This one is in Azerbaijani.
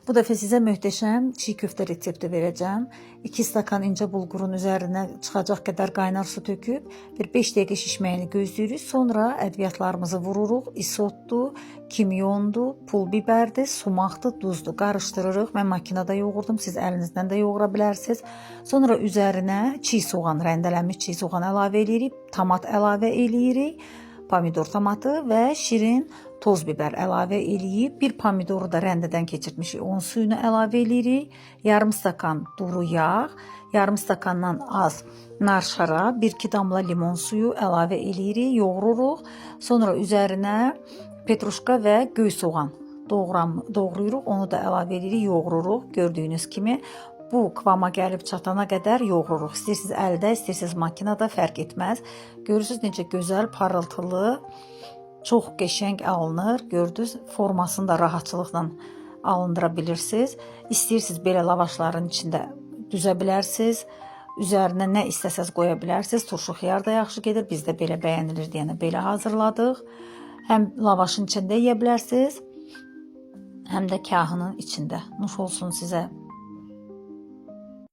Bu dəfə sizə möhtəşəm çiğ köftə resepti verəcəm. 2 stakan incə bulqurun üzərinə çıxacaq qədər qaynar su töküb bir 5 dəqiqə şişməyini gözləyirik. Sonra ədviyyatlarımızı vururuq. İsotdur, kimyondur, pul biberdir, sumaqdır, duzdur. Qarışdırırıq. Mən makinada yoğurdum, siz əlinizdən də yoğura bilərsiniz. Sonra üzərinə çiğ soğan, rəndələnmiş çiğ soğan əlavə eləyirik, tomat əlavə eləyirik. Pomidor tomatı və şirin toz biber əlavə eləyib, bir pomidoru da rəndədən keçirtmişik, onun suyunu əlavə eləyirik. Yarım stakan duru yağ, yarım stakandan az nar şarab, 1-2 damla limon suyu əlavə eləyirik, yoğururuq. Sonra üzərinə petruşka və göy soğan doğrayırıq, onu da əlavə eləyirik, yoğururuq. Gördüyünüz kimi bu kıvama gəlib çatana qədər yoğururuq. İstəyirsiniz əldə, istəyirsiniz makinada, fərq etməz. Görürsüz necə gözəl, parıltılı, çox qəşəng alınır. Gördünüz, formasını da rahatçılıqla alındıra bilirsiniz. İstəyirsiniz belə lavaşların içində düzə bilərsiniz. Üzərinə nə istəsəz qoya bilərsiniz. Turşu xiyar da yaxşı gedir. Bizdə belə bəyənilir deyənə belə hazırladıq. Həm lavaşın içində yeyə bilərsiniz, həm də kahının içində. Nuş olsun sizə.